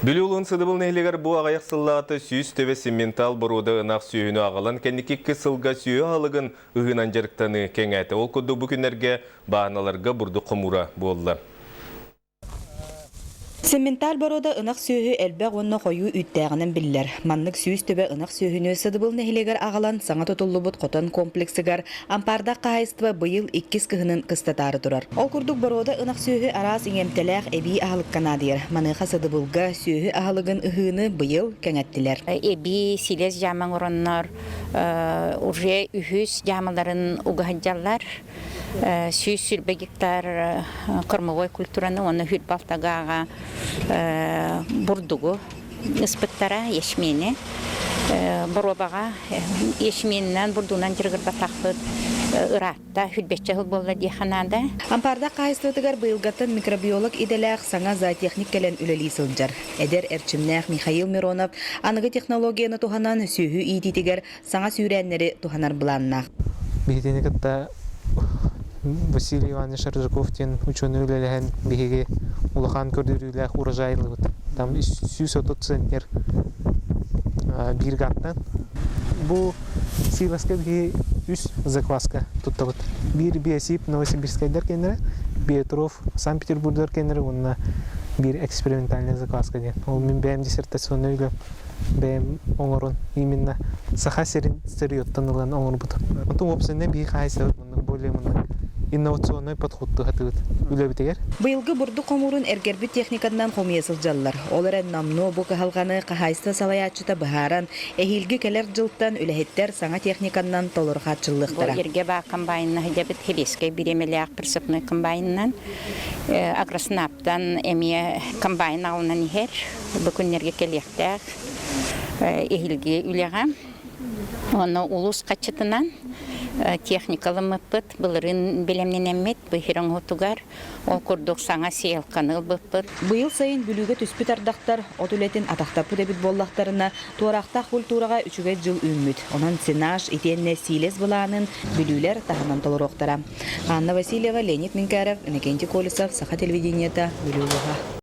Бүлүү улуун Сыдыбыл нэһилиэгэр бу аҕыйах сыллааҕыта 100 төбө симментал боруода ынах сүөһүнү аҕалан кэнники икки сылга сүөһү аһылыгын ыһыынан дьарыктаныы кэҥээтэ. Ол курдук бу күннэргэ бааһыналарга бурдук хомуура буолла. Симменталь боруода ынах сүөһү элбэх уонна хойуу үүттээҕинэн биллэр. Маннык 100 төбө ынах сүөһүнү Сыдыбыл нэһилиэгэр аҕалан саҥа тутуллубут хотон комплексыгар Ампаардаах хаһаайыстыба быйыл иккис кыһынын кыстатаары турар. Ол курдук боруода ынах сүөһү араас иҥэмтэлээх эбии аһылыкка наадыйар. Маныаха Сыдыбылга сүөһү аһылыгын ыһыыны быйыл кэҥэттилэр. Эбии силиэс дьаама оҥороннор уже үһүс дьаамаларын угаһыдьаллар. 120 гектар кормовой культураны уонна хүрбэ алтагааҕа бурдугу ыспыттара, ячмени. Боруобаҕа ячменинэн, бурдугунан дьарыгырбатахпыт ыраатта, хүрбэччэ сыл буолла диэххэ наада. Ампаардаах хаһаайыстыбатыгар быйылгаттан микробиолог идэлээх саҥа зоотехник кэлэн үлэлии сылдьар. Эдэр эрчимнээх Михаил Миронов аныгы технологияны туһанан сүөһү иитиитигэр саҥа сүүрээннэри туһанар былааннаах. Биһигини кытта Василий Иванович Аржаков диэн учуонай үлэлэһэн биһиги улахан көрдөрүүлээх урожай ыллыбыт. Там 130 центнер биир гааттан. Бу силоска биһиги үс закваска туттабыт. Биир биосип Новосибирскайдар кэннэрэ, Биотроф Санкт-Петербургдар кэннэрэ уонна биир экспериментальная закваска диэн. Ол мин бэйэм диссертационнай үлэм бэйэм оҥорон именно Саха сирин сырьеттан ылан оҥорбутум. Онтон уопсайынан биһиги хаһаайыстыбабыт маннык более маннык инновационный подход туһатыбыт үлэбитигэр. Быйылгы бурдук хомуурун эргэрбит техникатынан хомуйа сылдьаллар. Ол эрэн номнуо бу кыһалҕаны хаһаайыстыба салайааччыта быһааран, эһиилги кэлэр дьылтан үлэһиттэр саҥа техниканнан толору Бу хааччыллыахтара. эргэ баа комбайнна сылдьабыт Хелескэй бириэмэлээх прицепной комбайнынан Агроснаптан эмиэ комбайн аҕалынан иһэр. Бу күннэргэ кэлиэхтээх эһиилги үлэҕэ. Уонна улуус хаччытынан техникалыммыппыт, былырыын бэлэмнэнэммит быһыр оҥоһутугар ол курдук саҥа сеялканы ылбыппыт. Быйыл сайын Бүлүүгэ түспүт ардахтар от үлэтин атахтаппыт эбит буоллахтарына, туораахтаах культураҕа үчүгэй дьыл үүммүт. Онон сенаж итиэннэ сиилэс былаанын бүлүүлэр таһынан толоруохтара. Анна Васильева, Леонид Минкаров, Иннокентий Колесов, Саха телевидениета, Бүлүү улууһа.